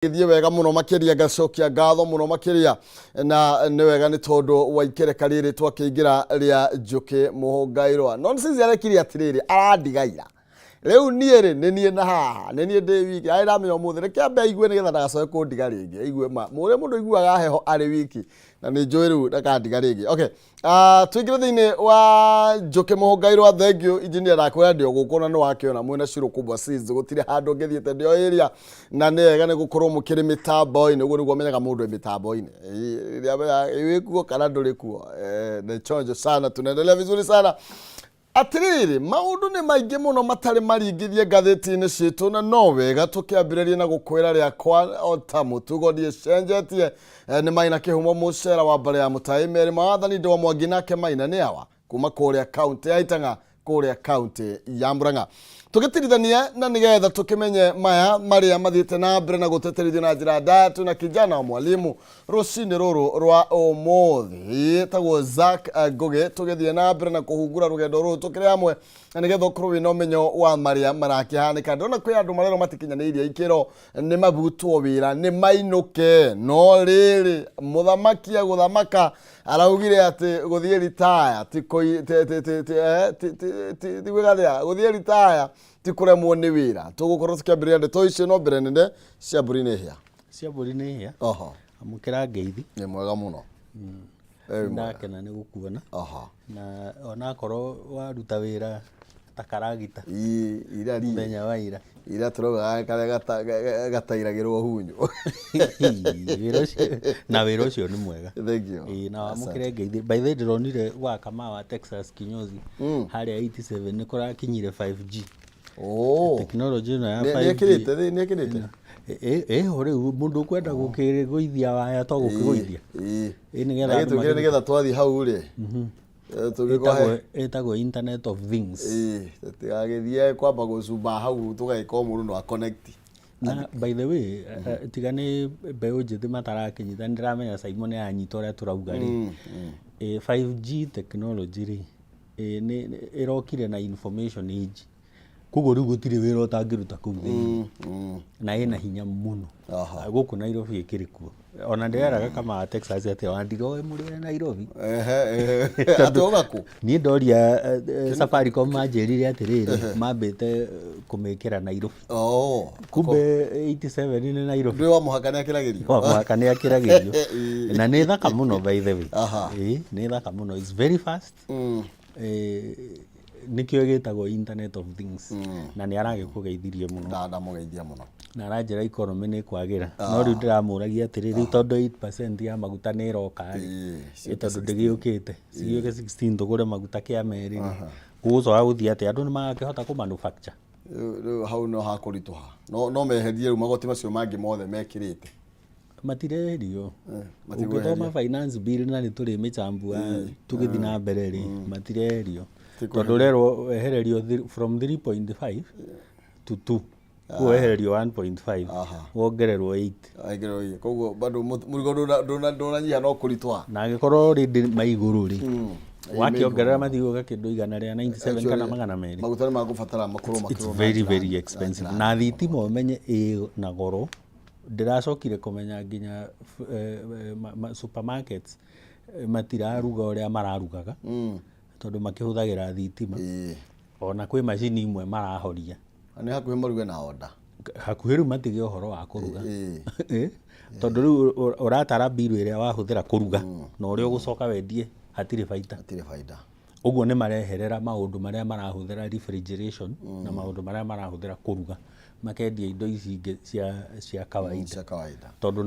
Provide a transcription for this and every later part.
Gĩthiĩ wega mũno makĩria, ngacokia ngatho mũno makĩria, na nĩ wega nĩ tondũ wa ikereka rĩrĩ twakĩingĩra rĩa Njũkĩ Mũhũngairwa. Nonsense arekire atĩrĩrĩ, arandigaira rĩu niĩ rĩ, nĩ niĩ na haha nĩ niĩ ndĩ wiki arĩ ndamenya ũmũthĩ, reke ambe aigue nĩgetha ndagacoke kũndiga rĩngĩ, aigue ma mũrĩa mũndũ aiguaga heho arĩ wiki, na nĩ njũĩ rĩu ndakandiga rĩngĩ. Okay. Tũingĩre thĩinĩ wa Njũkĩ Mũhũngairwa. Thank you, engineer. Ndakwĩra ndĩ o gũkũ na nĩ wakĩona mwĩna Shiro Kubwa Seeds, gũtirĩ handũ ngĩthiĩte, ndĩ o area, na nĩ wega nĩ gũkorwo mũkĩrĩ mĩtambo-inĩ. Ũguo nĩguo menyaga mũndũ e mĩtambo-inĩ. Rĩrĩa menyaga wĩ kuo kana ndũrĩ kuo. Nĩ chonjo sana, tunaendelea vizuri sana. Atĩrĩrĩ, maũndũ nĩ maingĩ mũno matarĩ maringithie ngathĩti-inĩ citũ, na no wega tũkĩambĩrĩrie na gũkwĩra rĩakwa o ta mũtugo niĩ cenjetie. Nĩ Maina Kĩhumo mũcera wa mbare ya mũtaĩ merĩ mawathani ndĩ wa Mwangi, nake Maina nĩ awa kuma kũrĩa kaunti ya Itang'a, kũrĩa kaunti ya Murang'a. Tũgĩtirithanie na nĩgetha tũkĩmenye maya marĩa mathiĩte na mbere na gũteterithio na njĩra ndaya, twĩna kijana wa mwalimu rũcinĩ rũrũ rwa ũmũthĩ ĩtagwo Zack Ngũgĩ, tũgĩthiĩ na mbere na kũhungura rũgendo rũrũ tũkĩrĩ hamwe na nĩgetha ũkorwo wĩna ũmenyo wa marĩa marakĩhanĩka. Ndĩrona kwĩ andũ marerwo matikinyanĩirie ikĩro, nĩ mabutwo wĩra, nĩ mainũke, no rĩrĩ mũthamaki agũthamaka araugire atĩ gũthiĩ ritaya ti ti gwĩkathĩa, gũthiĩ ritaya ti kũremwo nĩ wĩra. Tũgũkorwo tũkĩambĩrĩria ndeto icio, no mbere nene, cia mbũri nĩ hĩa. Cia mbũri nĩ hĩa. Oho. Amũkĩra ngeithi. Nĩ mwega mũno. Very mwega. Ndakena nĩ gũkuona. Na onakorwo waruta wĩra ta karagita. Ii, ira ri mũthenya wa ira. Ira tũrauga karĩa gatairagĩrwo hunyũ. Wĩra ũcio na wĩra ũcio nĩ mwega. Thank you. Ĩĩ, na wamũkĩre ngeithi. By the way, ndĩronire gwa Kamau wa Texas kinyozi harĩa 87 nĩ kũrakinyire 5G. Oh. Tekinoronjĩ ĩno ya Nĩ 5G. ekĩrĩte, nĩ ekĩrĩte. Ĩho rĩu mũndũ ũkwenda gũkĩgũithia waya to gũkĩgũithia. Ĩĩ. Ĩ, nĩgetha Na andũ gĩtũkĩre nĩgetha twathiĩ hau rĩ, tũgĩkwahe Ĩtagwo Internet of Things. Ĩĩ, tũtigagĩthiĩ kwamba gũcumba hau tũgagĩkorwo mũndũ no aconnect. Na by the way, tiga nĩ mbeũ njĩthĩ matarakĩnyita, nĩ ndĩramenya Simon nĩ aranyita ũrĩa tũrauga rĩ. 5G technology rĩ, nĩ ĩrokire na information age. Koguo rĩu gũtirĩ wĩra ũtangĩruta kũu thĩinĩ. Na ĩna hinya mũno. Gũkũ Nairobi ĩkĩrĩ kuo. Ona ndĩreraga kama Texas atĩ wandiroe mũrĩ a Nairobi. Ehe, ehe. Atĩ oga kũ? Niĩ ndoria Safaricom manjĩrire atĩrĩrĩ, mambĩte kũmĩkĩra Nairobi. Oh. Kumbe 87 nĩ Nairobi. Ndũĩ wa mũhaka nĩ akĩragĩrio. Wa mũhaka nĩ akĩragĩrio. Na nĩ thaka mũno by the way. Ĩĩ, nĩ thaka mũno. It's very fast. Nĩkĩo gĩtagwo Internet of Things. Na nĩ aragĩkũgeithirie mũno. Ndamũgeithia mũno. Na aranjĩra economy nĩ kwagĩra. No rĩu ndĩramũragia atĩrĩ, rĩu tondũ 8% ya maguta nĩ ĩroka rĩ, tondũ ndĩgĩũkĩte, cigĩũke 16 tũgũre maguta kĩa merĩ rĩ, gũgũcoka gũthiĩ atĩa? Andũ nĩ magakĩhota kũ manufacture? Rĩu hau no hakũritũha. No meherie rĩu magoti macio mangĩ mothe mekĩrĩte. Matireherio. Ũngĩthoma finance bill na nĩ tũrĩmĩchambua tũgĩthiĩ na mbere rĩ, matireherio. Tondũ ũrerwo wehererio from 3.5 to 2. Koguo wehererio 1.5, wongererwo 8. Wongererwo 8. Koguo bado mũrigo ndũnanyiha no kũritũha. Na angĩkorwo already ma igũrũ rĩ, wakĩongerera mathiĩ gũka kĩndũ 197 kana 200. Maguta nĩ magũbatara makorwo makĩrwo. It's very very expensive. Na thitima ũmenye ĩ na goro. Ndĩracokire kũmenya nginya supermarkets matiraruga ũrĩa mararugaga tondũ makĩhũthagĩra thitima. Ona kwĩ macini imwe marahoria. Nĩ hakuhĩ maruge na order. Hakuhĩ rĩu matige ũhoro wa kũruga. Tondũ rĩu ũratara bill ĩrĩa wahũthĩra kũruga na ũrĩa ũgũcoka wendie hatirĩ baita. Hatirĩ baita. Ũguo nĩ mareherera maũndũ marĩa marahũthĩra refrigeration na maũndũ marĩa marahũthĩra kũruga, makendia indo ici ingĩ cia kawaida. Cia kawaida. Tondũ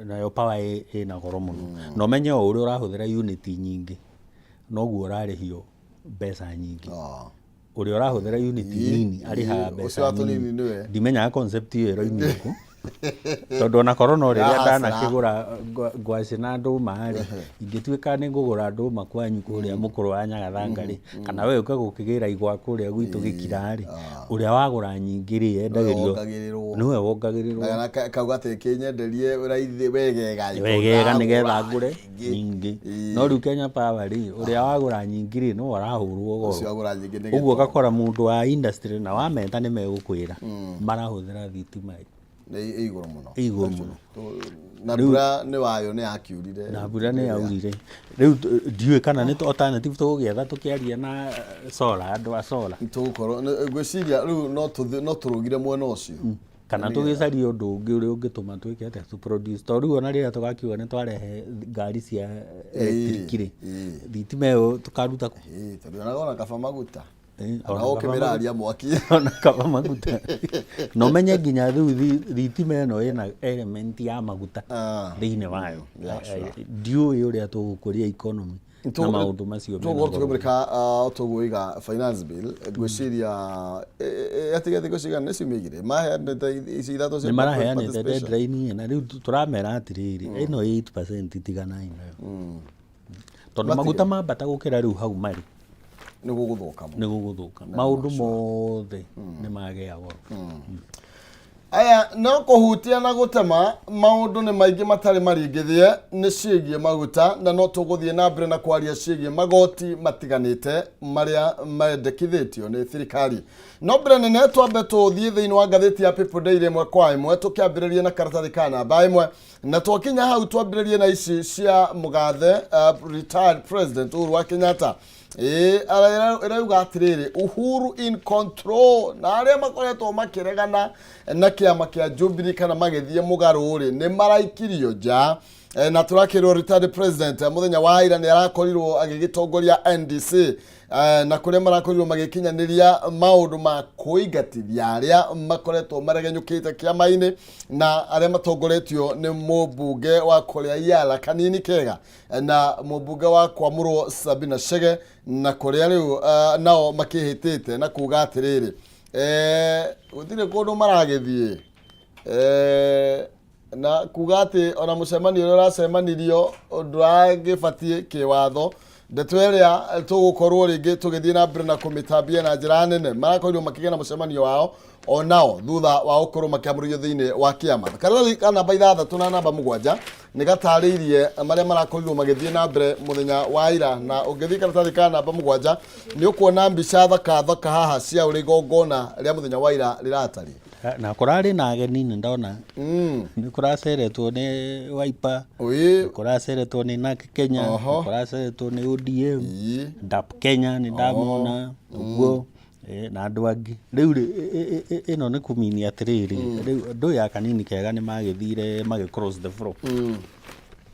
nayo power ĩna goro mũno. Na ũmenye o ũrĩa ũrahũthĩra unit nyingĩ, noguo ũrarĩhio mbeca nyingĩ. Ũrĩa ũrahũthĩra unit nini arĩhaga mbeca nini. Ndimenyaga concept ĩyo ĩroimire kũ. Tondũ ona korwo no rĩrĩa ndanakĩgũra ngwacĩ na ndũma rĩ, ingĩtuĩka nĩ ngũgũra ndũma kwanyu kũrĩa mũkũrũ wa Nyagathanga rĩ, kana we ũke gũkĩgĩra igwa kũrĩa gwitũ Gĩkira rĩ, ũrĩa wagũra nyingĩ rĩ, endagĩrio, nĩwe wongagĩrĩrwo. Kauga atĩ kĩnyenderie raithi wegega. Wegega nĩgetha ngũre nyingĩ. No rĩu Kenya Power rĩ, ũrĩa wagũra nyingĩ rĩ, nĩwe ũrahũrwo goro. Ũguo ũgakora mũndũ wa industry na wameta nĩ megũkwĩra marahũthĩra thitima. Nĩ ĩ igũrũ mũno. Ĩ igũrũ mũno. Na mbura nĩ wayo nĩ yakiurire. Na mbura nĩ yaurire. Rĩu ndiũĩ kana nĩ alternative tũgũgĩetha tũkĩaria na solar, andũ a solar. Tũgũkorwo ngwĩciria rĩu no tũrũgire mwena ũcio. Kana tũgĩcarie ũndũ ũngĩ ũrĩa ũngĩtũma twĩke atĩa, to produce. Tondũ rĩu ona rĩrĩa tũgakiuga nĩ twarehe ngari cia electric rĩ, thitima ĩyo tũkaruta kũ? Tondũ onaga ona kaba maguta. Ona ũkĩmĩraria mwaki. Ona kaba maguta. Na ũmenye nginya rĩu thitima ĩno ĩna element ya maguta thĩinĩ wayo. Ndiũĩ ũrĩa tũgũkũria economy na maũndũ macio mena Tũgũkorwo goro. tũkĩmũrĩka toguo iga finance bill, ngwĩciria yatigĩte thikũ cigana? Nĩ ciumia igĩrĩ maheanĩte ici ithatũ cia Nĩ maraheanĩte participation. Deadline, na rĩu tũramera atĩrĩrĩ, ĩno 8% tiganai nayo, tondũ maguta mambata gũkĩra rĩu hau marĩ, Nĩ gũgũthũka mũno. Nĩ gũgũthũka, maũndũ mothe nĩ magĩa goro. Aya no kũhutia na gũtema, maũndũ nĩ maingĩ matarĩ maringithie nĩ ciĩgiĩ maguta, na no tũgũthiĩ na mbere na kwaria ciĩgiĩ magoti matiganĩte marĩa mendekithĩtio nĩ thirikari. No mbere nene twambe tũthiĩ thĩinĩ wa ngathĩti ya People Daily ĩmwe kwa ĩmwe, tũkĩambĩrĩria na karatathi ka namba 1, na twakinya hau twambĩrĩrie na ici cia mũgathe retired President Uhuru wa Kenyatta. Ĩĩ, ĩrauga atĩrĩrĩ, "Uhuru in control", na arĩa makoretwo makĩregana na kĩama kĩa Jubilee kana magĩthiĩ mũgarũ rĩ, nĩ maraikirio nja. Na tũrakĩrwo retired president mũthenya wa ira nĩ arakorirwo agĩgĩtongoria NDC na kũrĩa marakorirwo magĩkinyanĩria maũndũ ma kũingatithia arĩa makoretwo maregenyũkĩte kĩama-inĩ na arĩa matongoretio nĩ mũmbunge wa kũrĩa Yala Kanini Kega na mũmbunge wa Kwamũrwo Sabina Chege, na kũrĩa rĩu nao makĩhĩtĩte na kuga atĩrĩrĩ, gũtirĩ kũndũ maragĩthiĩ, na kuga atĩ ona mũcemanio ũrĩa ũracemanirio ndũragĩbatiĩ kĩwatho. Ndeto ĩrĩa tũgũkorwo rĩngĩ tũgĩthiĩ na mbere na kũmĩtambia na njĩra nene, marakorirwo makĩgĩa na mũcemanio wao onao thutha wa gũkorwo makĩamũrĩrio thĩinĩ wa kĩama. Karatathi ka namba 6 na namba 7 nĩ gatarĩirie marĩa marakorirwo magĩthiĩ na mbere mũthenya wa ira, na ũngĩthiĩ karatathi ka namba 7 nĩ ũkuona mbica thaka thaka haha cia ũrĩa igongona rĩa mũthenya wa ira rĩratariĩ. Na kũrarĩ na ageni, nĩ ndona nĩ kũraceretwo nĩ Wiper, Ĩĩ. kũraceretwo nĩ NARC Kenya, kũraceretwo nĩ ODM, DAP Kenya nĩ ndamona ũguo, na andũ angĩ. Rĩu rĩ, ĩno nĩ kũmini atĩrĩrĩ, rĩu andũ ya Kanini Kega nĩ magĩthire magĩ cross the floor,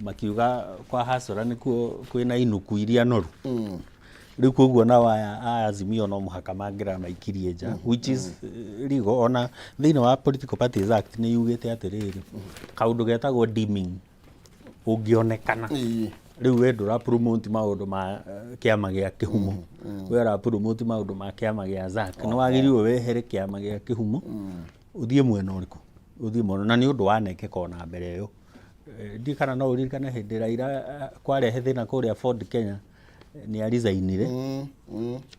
makiuga kwa hasora nĩkuo kwĩna inuku iria noru. Rĩu koguo nao aya a Azimio no mũhaka mangĩramaikirie nja, which is legal. Ona thĩinĩ wa Political Parties Act nĩ yugĩte atĩrĩrĩ, kaũndũ getagwo deeming ũngĩonekana, rĩu we ndũra promote maũndũ ma kĩama gĩa kĩhumo, we ũra promote maũndũ ma kĩama gĩa ZAK, nĩ wagĩrĩirwo wehere kĩama gĩa kĩhumo ũthiĩ mwena ũrĩkũ, ũthiĩ mwena. Na nĩ ũndũ wanekĩka ona mbere ĩyo. Ndiũĩ kana no ũririkane hĩndĩ Raila kwarehe thĩna kũrĩa Ford Kenya, nĩ arizainire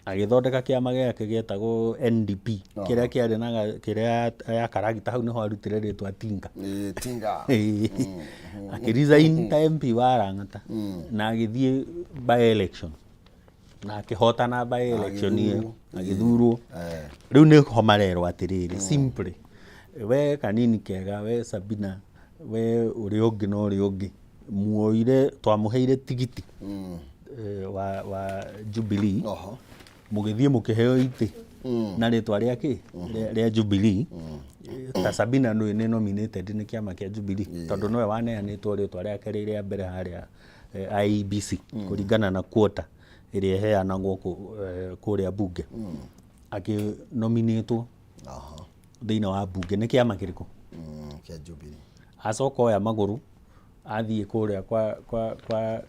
agĩthondeka kĩama gĩake gĩetagwo NDP, kĩrĩa kĩarĩ na kĩrĩa ya karagita, hau nĩho arutire rĩtwa Tinga. Ĩĩ, Tinga. Akĩresign ta MP wa Lang'ata na agĩthiĩ by election na akĩhotana by election ĩyo, agĩthurwo. Rĩu nĩho marerwo atĩrĩrĩ, simply, we Kanini Kega, we Sabina, we ũrĩa ũngĩ na ũrĩa ũngĩ muoire, twamũheire tigiti wa Jubilee, mũgĩthiĩ mũkĩheo itĩ na rĩtwa rĩa kĩ rĩa Jubilee. Ta Sabina nĩ nĩ nominated nĩ kĩama kĩa Jubilee, tondũ nĩwe waneanĩtwo rĩtwa rĩake rĩ rĩa mbere harĩa IEBC kũringana na quota ĩrĩa ĩheanagwo kũrĩa bunge, akĩnominĩtwo thĩinĩ wa bunge nĩ kĩama kĩrĩkũ? Kĩa Jubilee. Acoka oya magũrũ athiĩ kũrĩa kwa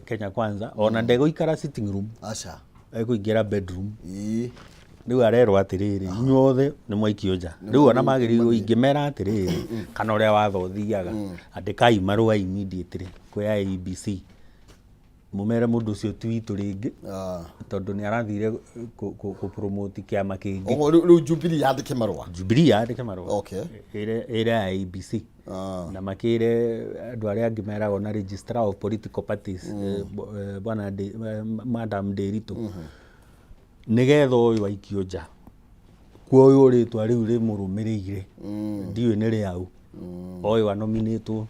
Kenya Kwanza, ona ndegũikara sitting room, Aca. Ekũingĩra bedroom. Rĩu arerwo atĩrĩrĩ, inyuothe nĩ mwaikio nja. Rĩu ona magĩrĩirwo ingĩmera atĩrĩrĩ, kana ũrĩa watho ũthiaga, andĩkai marũa immediately kwĩ IEBC, mũmere mũndũ ũcio ti witũ rĩngĩ, tondũ nĩ arathire kũ promote kĩama kĩngĩ. Ũguo rĩu Jubilee yandĩke marũa. Jubilee yandĩke marũa ĩre IEBC na makĩre andũ arĩa angĩ meragwo na registrar of political parties, bwana Madam Nderitu, nĩgetha ũyũ aikio nja. Kuoywo rĩtwa rĩu rĩmũrũmĩrĩire, ndiũĩ nĩ rĩaũ, ũyũ anominĩtwo,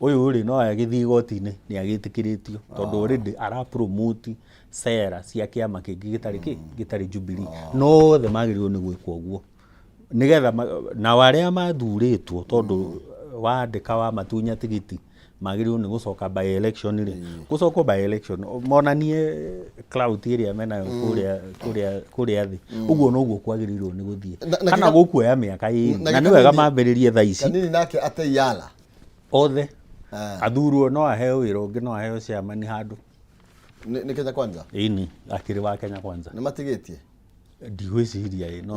ũyũ rĩ no agĩthiĩ igoti-inĩ nĩ agĩtĩkĩrĩtio tondũ already ara promote cera cia kĩama kĩngĩ gĩtarĩ kĩ gĩtarĩ Jubilee. No othe magĩrĩirwo nĩ gwĩkwo ũguo nĩgetha nao arĩa mathurĩtwo, tondũ wandĩka wamatunya tigiti, magĩrĩirwo nĩ gũcoka by election rĩ, gũcokwo by election monanie clout ĩrĩa menayo kũrĩa thĩ. Ũguo noguo kwagĩrĩirwo nĩ gũthiĩ. Kana gũkuoya mĩaka 2 na nĩ wega mambĩrĩrie thaa ici. Kanini nake Ateiala. Othe. Athurwo no aheo wĩra ũngĩ, no aheo chairman handũ. Nĩ Kenya Kwanza? Ĩni, akĩrĩ wa Kenya Kwanza. Nĩ matigĩtie? Ndigwĩciria ĩ, no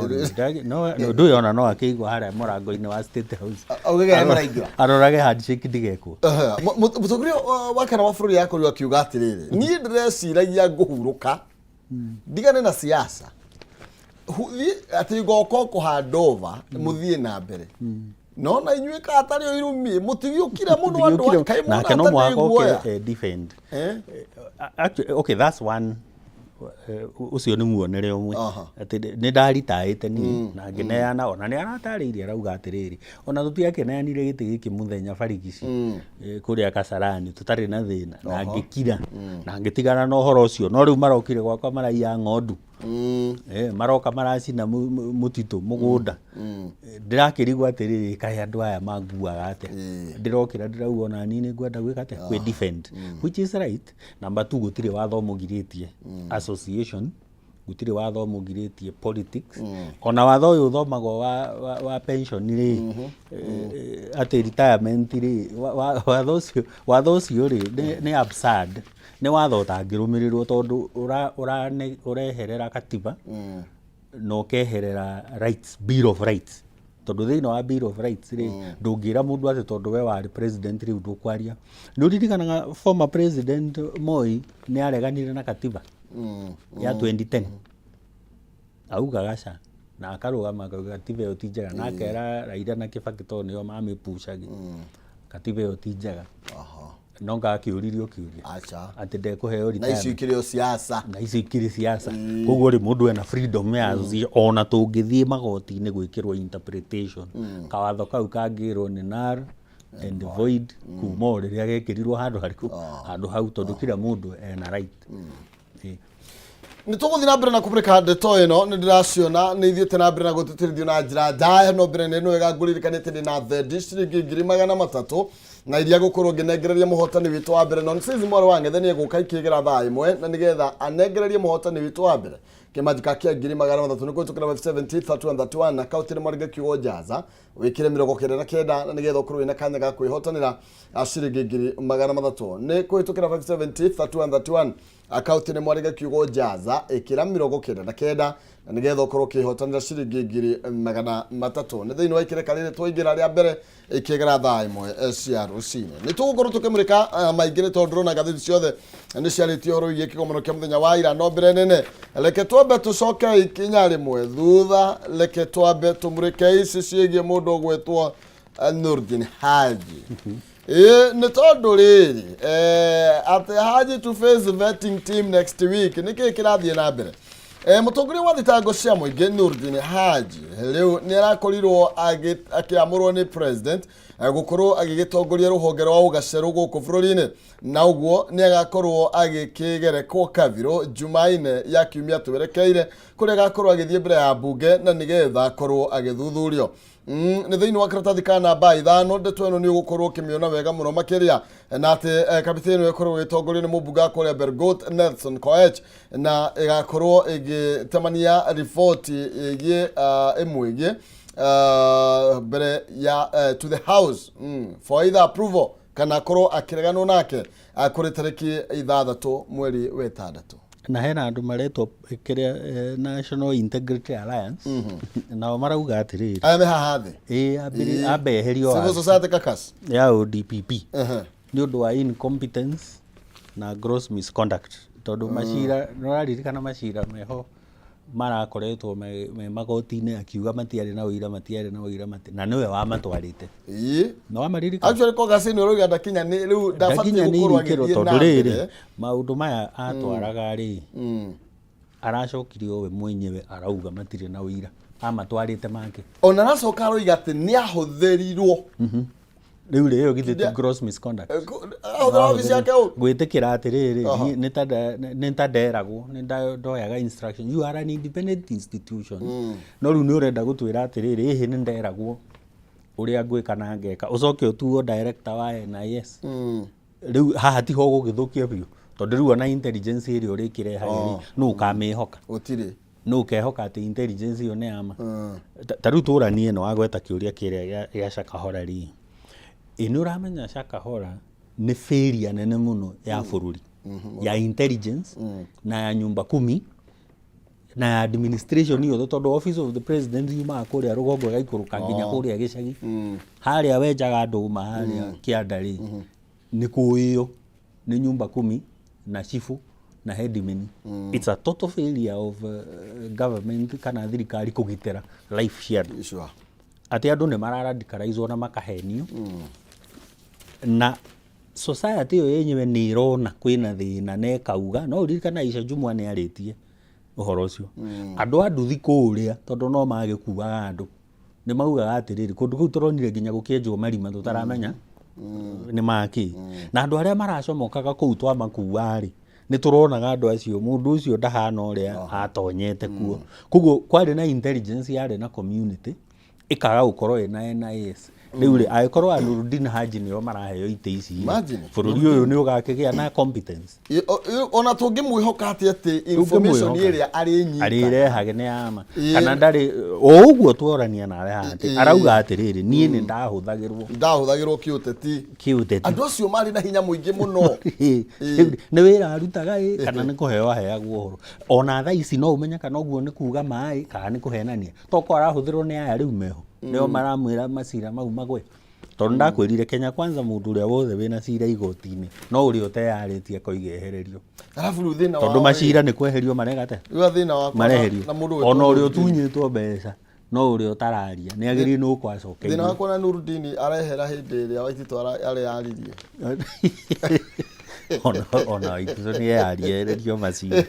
no ndũĩ ona no akĩigwo harĩa mũrango-inĩ wa State House. Augage arĩa maraingĩra. Arorage handshake ndigekwo. Mũtongoria wa kana wa bũrũri akorirwo akiuga atĩrĩrĩ, niĩ ndĩreciragia ngũhurũka ndigane na siasa, thiĩ atĩ ngoka kũ hand over mũthiĩ na mbere, no na inyuĩ ka atarĩ o irumi mũtigĩũkire mũno andũ kaĩ. Nake no mũhaka oke defend. Actually, okay, that's one, ũcio nĩ muonere ũmwe atĩ nĩ ndaritaĩte niĩ na ngĩneana, ona nĩ aratarĩirie, arauga atĩrĩrĩ, ona tũtiakĩneanire gĩtĩ gĩkĩ mũthenya barigici kũrĩa Kasarani tũtarĩ na thĩna, na ngĩkira na ngĩtigana na ũhoro ũcio, no rĩu marokire gwakwa maraiya ng'ondu, maroka maracina mũtitũ mũgũnda. Ndĩrakĩrigwo atĩrĩrĩ, kaĩ andũ aya manguaga atĩa? Ndĩrokĩra ndĩrauga ona niĩ nĩ ngwenda gwĩka atĩa? Kwĩ defend, which is right. Number two, gũtirĩ watho mũgirĩtie association, gũtirĩ watho mũgirĩtie politics. Ona watho ũyũ ũthomagwo wa pension rĩ, atĩ retirement rĩ, watho ũcio rĩ nĩ absurd, nĩ watho ũtangĩrũmĩrĩrwo tondũ ũreherera katiba na ũkeherera rights, Bill of Rights, tondũ thĩinĩ wa Bill of Rights rĩ, ndũngĩra mũndũ atĩ tondũ we warĩ president rĩu ndũkwaria. Nĩ ũririkanaga former President Moi nĩ areganire na katiba ya 2010, augaga ca na akarũgama akauga katiba ĩyo ti njega, na akera Raila na Kibaki tondũ nĩo mamĩpucagi, katiba ĩyo ti njega. No ngakĩũririo kĩũria Aca. atĩ ndekũheo Na icio retirement. Ikĩrĩ o siasa. Na icio ikĩrĩ siasa, koguo rĩ mũndũ ena freedom ya association, ona tũngĩthiĩ magoti-inĩ gwĩkĩrwo interpretation, kawatho kau kangĩrwo nĩ null and void kuma o rĩrĩa gekĩrirwo handũ harĩkũ, handũ hau, tondũ kila mũndũ ena right. Nĩ tũgũthiĩ na mbere na kũmũrĩka ndeto ĩno, nĩ ndĩraciona nĩ ithiĩte na mbere na gũtĩtĩrithio na njĩra ndaya, no mbere nĩ wega ngũririkanĩte ndĩ na thendi ciringi 300,000 na iria ngũkorwo ngĩnengereria mũhotani witũ wa mbere. Nonsense mwarĩ wa ng'ethe nĩ egũka ikĩgĩra thaa 1 na nĩgetha anengererie mũhotani witũ wa mbere kĩmanjĩka kĩa 300,000 nĩ kũhĩtũkĩra 570 31 31 akaunti nĩ mwarĩge kiugo njaza, wĩkĩre 99 na nĩgetha ũkorwo wĩna kanya ga kwĩhotanĩra ciringi 300,000. Nĩ kũhĩtũkĩra 570 31 31, akaunti nĩ mwarĩge kiugo njaza, ĩkĩra 99 na nĩgetha ũkorwo ũkĩhotanĩra ciringi 300,000. Nĩ thĩinĩ wa ikĩreka rĩrĩ twaingĩra rĩa mbere ĩkĩgera thaa 1 cia rũcinĩ. Nĩ tũgũkorwo tũkĩmũrĩka maingĩ nĩ tondũ ndĩrona ngathĩti ciothe nĩ ciarĩtie ũhoro wĩgiĩ kĩgomano kĩa mũthenya wa ira, no mbere nene reke twambe tũcoke ikinya rĩmwe thutha, reke twambe tũmũrĩke ici ciĩgiĩ mũndũ ũgwĩtwo Nurdin Haji. Ĩĩ, nĩ tondũ rĩrĩ atĩ Haji to face vetting team next week, nĩ kĩĩ kĩrathiĩ na mbere? Mũtongoria wa thitango cia mũingĩ Nurdin Haji rĩu nĩ arakorirwo akĩamũrwo nĩ president gũkorwo agĩgĩtongoria rũhonge rwa ũgacerũ gũkũ bũrũri-inĩ, na ũguo nĩ agakorwo agĩkĩgerekwo kabirũ Jumaine ya kiumia twerekeire, kũrĩa agakorwo agĩthiĩ mbere ya mbunge na nĩgetha akorwo agĩthuthurio. Nĩ thĩinĩ wa karatathi ka namba 5, ndeto ĩno nĩ ũgũkorwo ũkĩmĩona wega mũno makĩria, na atĩ kamĩtĩ ĩno ĩkorwo ĩgĩtongorio nĩ mũmbunge wa kũrĩa Belgut Nelson Koech, na ĩgakorwo ĩgĩtemania riboti ĩgiĩ ĩmwĩgiĩ mbere ya to the house for either approval kana akorwo akĩreganwo nake kũrĩ tarĩki 6 mweri wa 6. Na hena andũ maretwo kĩrĩa National Integrity Alliance, nao marauga atĩrĩrĩ, Aya me haha thĩ. Ĩ ambe eherio Civil Society Caucus. Ya ODPP nĩ ũndũ wa incompetence na gross misconduct, tondũ macira nĩ ũraririkana macira meho marakoretwo me magoti-inĩ, akiuga matiarĩ na ũira, matiarĩ na ũira, na nĩwe wamatwarĩte. Nĩ wamaririkana? Actually caucus ĩno ĩrauga ndakinya nĩ rĩu ndabatiĩ gũkorwo Ndakinyanĩire ikĩro agĩthiĩ tondũ na rĩrĩ mbere. Maũndũ maya atwaraga rĩ, aracokire o we mwenyewe arauga matirĩ na ũira. Amatwarĩte make. Ona aracoka aroiga atĩ nĩ ahũthĩrirwo. Rĩu rĩ, ĩyo githĩ ti gross misconduct? Ahũthĩra wabici yake ũru. Gwĩtĩkĩra atĩrĩrĩ, niĩ nĩ ta nderagwo, nĩ ndoyaga instruction. You are an independent institution, no rĩu nĩ ũrenda gũtwĩra atĩrĩrĩ, ĩhĩ, nĩ nderagwo ũrĩa ngwĩka na ngeka, ũcoke ũtuo director wa NIS. Rĩu haha tiho ũgũgĩthũkia biũ, tondũ rĩu ona intelligence ĩrĩa ũrĩkĩrehaga rĩ, nũ ũkamĩhoka? Gũtirĩ. Nũ ũkehoka atĩ intelligence ĩyo nĩ yama? Ta rĩu tũranie ĩno wagweta kĩũria kĩrĩa gĩa Shakahola rĩ, ĩ nĩ ũramenya Shakahola nĩ failure nene mũno ya bũrũri, ya intelligence na ya nyumba kumi na ya administration yothe, tondũ Office of the President yumaga kũrĩa rũgongo ĩgaikũrũka nginya kũrĩa gĩcagi harĩa wenjaga ndũma harĩa kĩanda rĩ, nĩ kũĩyo nĩ nyumba kumi na chifu na headman. It's a total failure of government kana thirikari kũgitĩra life cia andũ. Atĩ andũ nĩ mararadicalizwo na makahenio, na society ĩyo yenyewe nĩ ĩrona kwĩna thĩna na ĩkauga. No ũririkana Aisha Jumwa nĩ arĩtie ũhoro ũcio, andũ a nduthi kũrĩa, tondũ no magĩkuaga andũ, nĩ maugaga atĩrĩrĩ, kũndũ kũu tũronire nginya gũkĩenjwo marima tũtaramenya nĩ makĩ, na andũ arĩa maracomokaga kũu twamakuarĩ, nĩ tũronaga andũ acio, mũndũ ũcio ndahana ũrĩa atonyete kuo. Koguo kwarĩ na intelligence yarĩ na community ĩkaga gũkorwo ĩna NIS. Rĩu rĩ, angĩkorwo a Nurdin Haji nĩo maraheo itĩ ici rĩ, Imagine. bũrũri ũyũ nĩ ũgakĩgĩa na competence? Ona tũngĩmwĩhoka atĩ information Tũngĩmwĩhoka. ĩrĩa arĩnyita arĩrehage nĩ yama kana ndarĩ? O ũguo tworania nawe haha atĩ arauga atĩrĩrĩ, niĩ nĩ ndahũthagĩrwo Ndahũthagĩrwo kĩũteti. Kĩũteti. Andũ acio marĩ na hinya mũingĩ mũno. Nĩ wĩra arutaga ĩ, kana nĩ kũheo aheagwo ũhoro? Ona thaa ici no ũmenye kana ũguo nĩ kuga maĩ kana nĩ kũhenania, tokorwo arahũthĩrwo nĩ aya rĩu meho, nĩo maramwĩra macira mau magwe, tondũ ndakwĩrire Kenya Kwanza, mũndũ ũrĩa wothe wĩna cira igoti-inĩ no ũrĩa ũteyarĩtie akoiga ehererio. Arabu rĩu thĩna Tondũ wao rĩ, macira nĩ kweherio marega atĩa? Rĩu thĩna wakwa Mareherio. na mũndũ Ona wĩtwo ũrĩa Nurdini. ũtunyĩtwo mbeca, no ũrĩa ũtararia nĩ agĩrĩire nĩ Thĩna gũkwacokerio. wakwa na Nurdini, arehera hĩndĩ ĩrĩa Waititũ areyaririe. Ona Waititũ nĩ eyariererio macira.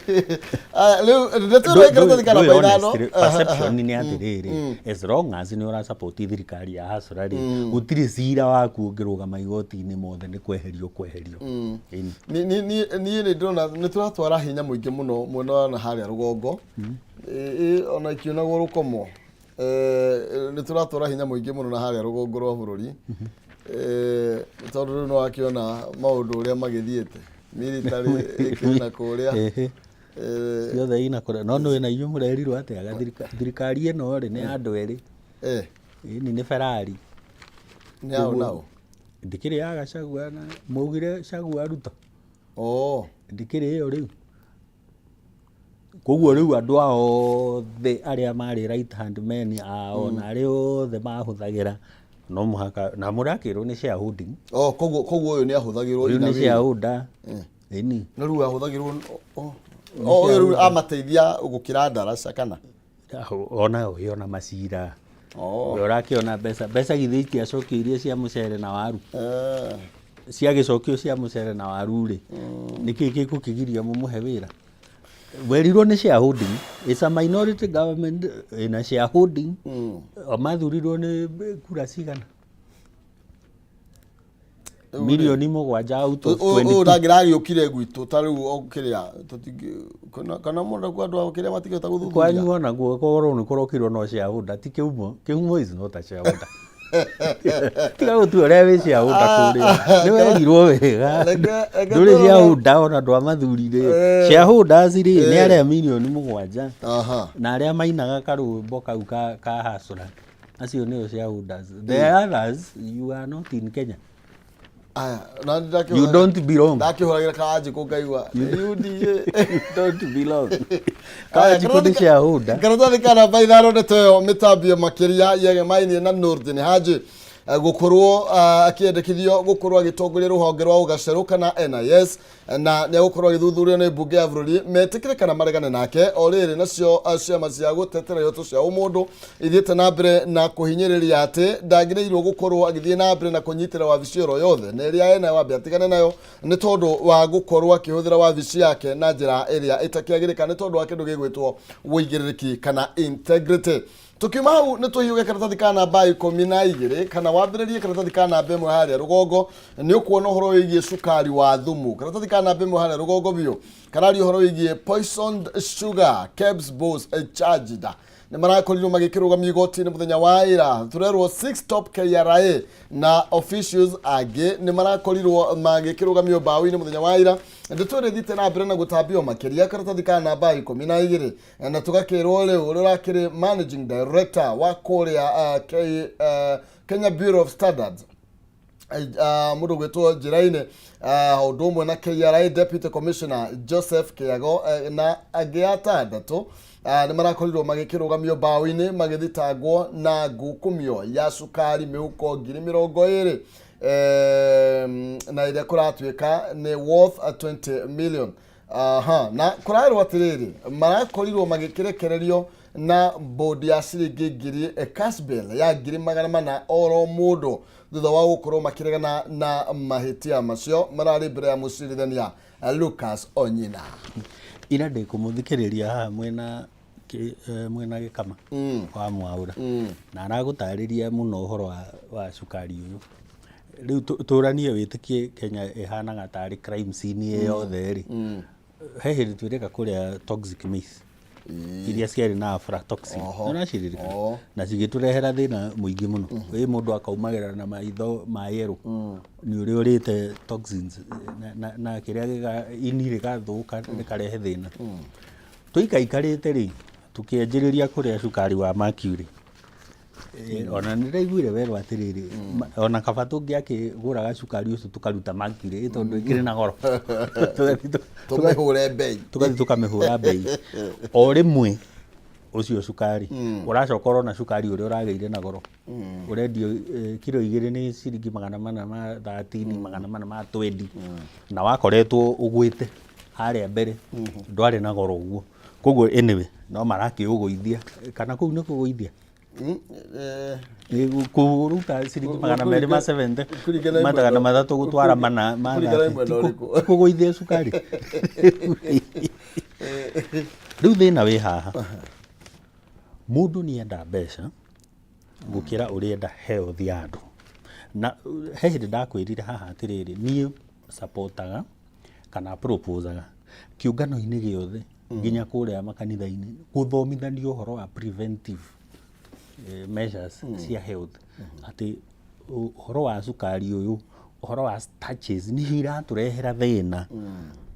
Aya, rĩu ndeto ĩno ĩkaratathi ka namba 5. Perception nĩ atĩrĩrĩ, as long as nĩ ũrasupport thirikari ya hasra rĩ, gũtirĩ cira waku ũngĩrũgama igoti-inĩ, mothe nĩ kweherio kweherio. Ĩni. Niĩ nĩ ndĩrona nĩ tũratwara hinya mũingĩ mũno mwena wa na harĩa rũgongo. Ona ikĩonagwo rũkomo. Nĩ tũratwara hinya mũingĩ mũno na harĩa rũgongo rwa bũrũri. Tondũ rĩu nĩ wakĩona maũndũ ũrĩa magĩthiĩte, military ĩkĩrĩ na kũrĩa. Ciothe ina kũrĩa, no nĩ na inyuĩ mũrerirwo atĩ aga thirikari ĩno rĩ, nĩ ya andũ erĩ. Ĩni, nĩ Ferrari. Nĩ ao nao. Ndĩkĩrĩ ya Gachagua na maugire Chagua Ruto. Oh. Ndĩkĩrĩ ĩyo rĩu. Koguo rĩu andũ ao othe arĩa marĩ right hand men ao na arĩa othe mahũthagĩra, no mũhaka na mũrakĩrwo nĩ shareholding. Oh, koguo ũyũ nĩ ahũthagĩrwo Rĩu ina nĩ wĩra. shareholder, ĩni. No rĩu ahũthagĩrwo, oh, ũyũ rĩu amateithia gũkĩra ndaraca kana? Ona ũyũ ona macira. Oh. We ũrakĩona mbeca githĩ itiacokio iria cia mũcere na waru? Ciagĩcokio cia mũcere na waru rĩ, nĩkĩ gĩkũkĩgiria mũmũhe wĩra? Werirwo nĩ shareholding. It's a minority government ĩna shareholding. O mathurirwo nĩ kura cigana? Mirioni 7 out of Ũyũ 22. Ndangĩragĩũkire gwitũ ta rĩu o kĩrĩa kana mũndũ kwa andũ a kĩrĩa matingĩhota gũthuthuria. Kwanyu ona guo korwo nĩ kũrokirwo no shareholder, ti kĩhumo. Kĩhumo is not a shareholder. Tiga gũtua ũrĩa wĩ shareholder kũrĩa, nĩ werirwo wega. Reke Ndũrĩ tũrore. shareholder ona ndwamathurire. Shareholders rĩ, nĩ arĩa mirioni 7 na arĩa mainaga karwĩmbo kau ka hasra, acio nĩo shareholders. The others, you are not in Kenya. Aya, na You don't belong. Ndakĩhũragĩra kawanjikũ ngaigua UDA. You don't belong. Kawanjikũ nĩ shareholder. Karatathi ka namba 5, ndeto ĩyo mĩtambio makĩria yegemainie na Nurdin Haji gũkorwo akĩendekithio gũkorwo agĩtongoria rũhonge rwa ũgacerũ kana NIS, na nĩ egũkorwo agĩthuthurio nĩ mbunge ya bũrũri metĩkĩre kana maregane nake. O rĩrĩ nacio ciama cia gũtetera ihoto cia ũmũndũ ithiĩte na mbere na kũhinyĩrĩria atĩ ndagĩrĩirwo gũkorwo agĩthiĩ na mbere na kũnyitĩra wabici oro yothe, na ĩrĩa ena wambe atigane nayo, nĩ tondũ wa gũkorwo akĩhũthĩra wabici yake na njĩra ĩrĩa ĩtakĩagĩrĩka, nĩ tondũ wa kĩndũ gĩgwĩtwo wũigĩrĩrĩki kana integrity. Tukiuma hau nĩ tũhiũge karatathi ka namba 12, kana wambĩrĩrie karatathi ka namba 1 harĩa rũgongo, nĩ ũkuona ũhoro wĩgiĩ cukari wa thumu. Karatathi ka namba 1 harĩa rũgongo biũ kararia ũhoro wĩgiĩ poisoned sugar, KEBS boss charged. Nĩ marakorirwo magĩkĩrũgamio igoti-inĩ mũthenya wa ira. Tũrerwo 6 top KRA na officials angĩ nĩ marakorirwo magĩkĩrũgamio mbaũ-inĩ mũthenya wa ira. Ndeto ĩrĩa ĩthiĩte na mbere na gũtambio makĩria, karatathi ka namba 12, na tũgakĩrwo rĩu ũrĩa ũrakĩrĩ managing director wa kũrĩa Kenya Bureau of Standards, mũndũ gwĩtwo njĩra-inĩ, ũndũ ũmwe na KRA Deputy Commissioner Joseph Kĩago, na angĩ atandatũ, nĩ marakorirwo magĩkĩrũgamio mbaũ-inĩ magĩthitangwo na ngukumio ya cukari mĩhuko 20,000, na ĩrĩa kũratuĩka nĩ worth 20 million. Aha, na kũrarwo atĩrĩrĩ, marakorirwo magĩkĩrekererio na bodi ya ciringi ngiri, cash bail ya 400,000 oro mũndũ, thutha wa gũkorwo makĩregana na mahĩtia macio. Mararĩ mbere ya mũcirithania Lucas Onyina. Ira ndĩ kũmũthikĩrĩria haha mwena mwena Gĩkama wa Mwaũra, na aragũtarĩria mũno ũhoro wa cukari ũyũ. Rĩu tũranie wĩtĩkie Kenya ĩhanaga tarĩ crime scene ĩ yothe rĩ. He hĩndĩ twĩrĩga kũrĩa toxic maize iria ciarĩ na aflatoxin. Nĩũraciririkana? Oho. Na cigĩtũrehera thĩna mũingĩ mũno. Ĩ mũndũ akaumagĩra na maitho ma yellow nĩ ũrĩa ũrĩte toxins, na kĩrĩa ini rĩgathũka, rĩkarehe thĩna. Tũikaikarĩte rĩ, tũkĩanjĩrĩria kũrĩa cukari wa mercury. Ona nĩ ndaiguire werwo atĩrĩrĩ, ona kaba tũngĩakĩgũraga cukari ũcio tũkaruta mercury, tondũ ĩkĩrĩ na goro. Tũgathiĩ Tũmĩhũre mbei. Tũgathiĩ tũkamĩhũra mbei. O rĩmwe ũcio cukari ũracoka ũrona cukari ũrĩa ũragĩire na goro, ũrendio kiro 2 nĩ ciringi 413, 420, na wakoretwo ũgwĩte harĩa mbere ndwarĩ na goro ũguo. Koguo anyway no marakĩũgũithia, kana kũu nĩ kũgũithia? Kũruta ciringi 270, Kũringana 300 gũtwara 400 ma kũringana 30. Mwena ũrĩkũ? Ti kũgũithia cukari. Rĩu thĩna wĩ haha, mũndũ nĩ enda mbeca gũkĩra ũrĩa enda health ya andũ. Na he hĩndĩ ndakwĩrire haha atĩrĩrĩ, niĩ supportaga kana proposaga kĩũngano-inĩ gĩothe, nginya kũrĩa makanitha-inĩ, gũthomithanio ũhoro wa preventive measures cia health, atĩ ũhoro wa cukari ũyũ, ũhoro wa starches nĩ iratũrehera thĩna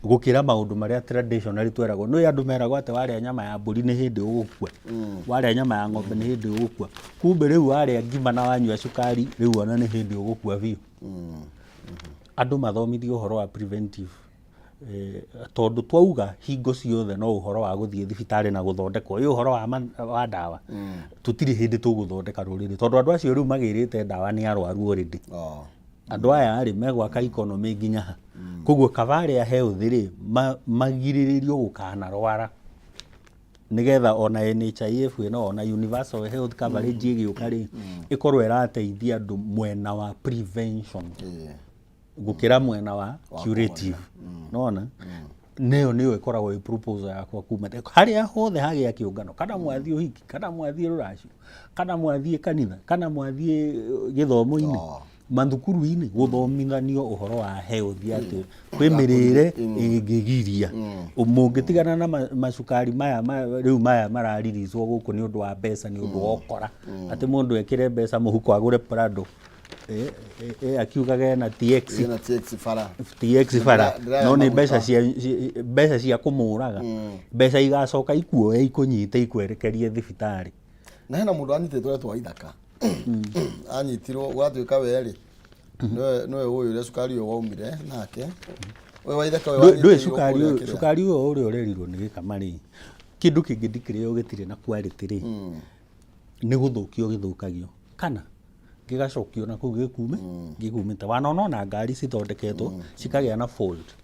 gũkĩra maũndũ marĩa traditionally tweragwo. Nĩ andũ meragwo atĩ warĩa nyama ya mbũri nĩ hĩndĩ ũgũkua, warĩa nyama ya ng'ombe nĩ hĩndĩ ũgũkua. Kumbe rĩu warĩa ngima na wanyua cukari, rĩu ona nĩ hĩndĩ ũgũkua biũ. Andũ mathomithio ũhoro wa preventive, tondũ twauga hingo ciothe no ũhoro wa gũthiĩ thibitarĩ na gũthondekwo, ĩ ũhoro wa ndawa, tũtirĩ hĩndĩ tũgũthondeka rũrĩrĩ, tondũ andũ acio rĩu magĩrĩte ndawa nĩ arwaru already. Andũ aya rĩ, megwaka economy nginya ha? Koguo kaba arĩa health rĩ, magirĩrĩrio gũkanarwara, nĩgetha ona NHIF ĩno, ona universal health coverage ĩgĩũka rĩ, ĩkorwo ĩrateithia andũ mwena wa prevention gũkĩra mwena wa curative. Nona nĩyo ĩkoragwo ĩ proposal yakwa kuma harĩa hothe hagĩa kĩũngano, kana mwathiĩ ũhiki, kana mwathiĩ rũracio, kana mwathiĩ kanitha, kana mwathiĩ gĩthomo-inĩ, mathukuru-inĩ, gũthomithanio ũhoro wa health, atĩ kwĩ mĩrĩre ĩngĩgiria mũngĩtigana na macukari maya rĩu maya mararirizwo gũkũ nĩ ũndũ wa mbeca, nĩ ũndũ wa ũkora, atĩ mũndũ ekĩre mbeca mũhuko agũre Prado, akiugaga ena TX. Ĩna TX bara. TX bara. Ndĩraya No nĩ maguta. mbeca cia kũmũraga, mbeca igacoka ikuoe, ikũnyite, ikwerekerie thibitarĩ. Na hena mũndũ anyitĩtwo etwo Ithaka, anyitirwo gwatuĩka we rĩ, nĩwe ũyũ ũrĩa cukari ũyũ waumire nake, ũyũ wa Ithaka ũyũ Ndũĩ wanyitĩrĩirwo cukari kũrĩa ũyũ kĩrĩa. Cukari ũyũ ũrĩa ũrerirwo nĩ Gĩkama rĩ, kĩndũ kĩngĩ ndikĩrĩo gĩtirĩ na quality rĩ, nĩ gũthũkio gĩthũkagio kana gĩgacokio na kũu gĩkume gĩkumĩte. Wanona ona ngari cithondeketwo cikagĩa na fault,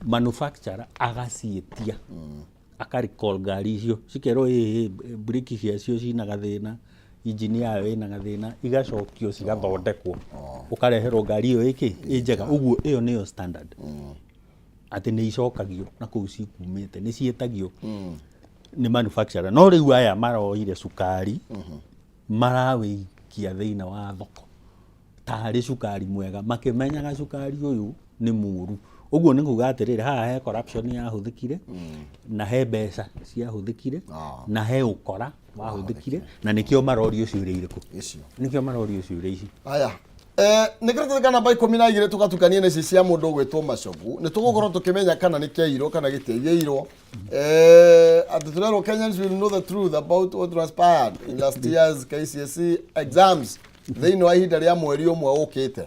manufacturer agaciĩtia, aka recall ngari icio, cikerwo ĩ breki ciacio cina gathĩna, injini yayo ĩna gathĩna, igacokio cigathondekwo, ũkareherwo ngari ĩyo ĩkĩ ĩ njega. Ũguo ĩyo nĩyo standard, atĩ nĩ icokagio na kũu cikumĩte, nĩ ciĩtagio. Nĩ manufacturer, no rĩu aya maroire cukari marawĩikia thĩinĩ wa thoko tarĩ cukari mwega, makĩmenyaga cukari ũyũ nĩ mũru. Ũguo nĩ kuga atĩrĩrĩ, haha he corruption yahũthĩkire, na he mbeca ciahũthĩkire, na he ũkora wahũthĩkire, na nĩkĩo marorio ciũria irĩkũ? Icio. Nĩkĩo marorio ciũria ici. Aya, nä karatathi ka namba 12, tũgatukania na ici cia mũndũ ũgwĩtwo Macogu. Nĩ tũgũkorwo tũkĩmenya kana nĩ kĩairwo kana gĩtiaiyĩirwo. Atĩ tũrerwo Kenyans will know the truth about what transpired in last year's KCSE exams thĩinĩ wa ihinda rĩa mweri ũmwe ũkĩte.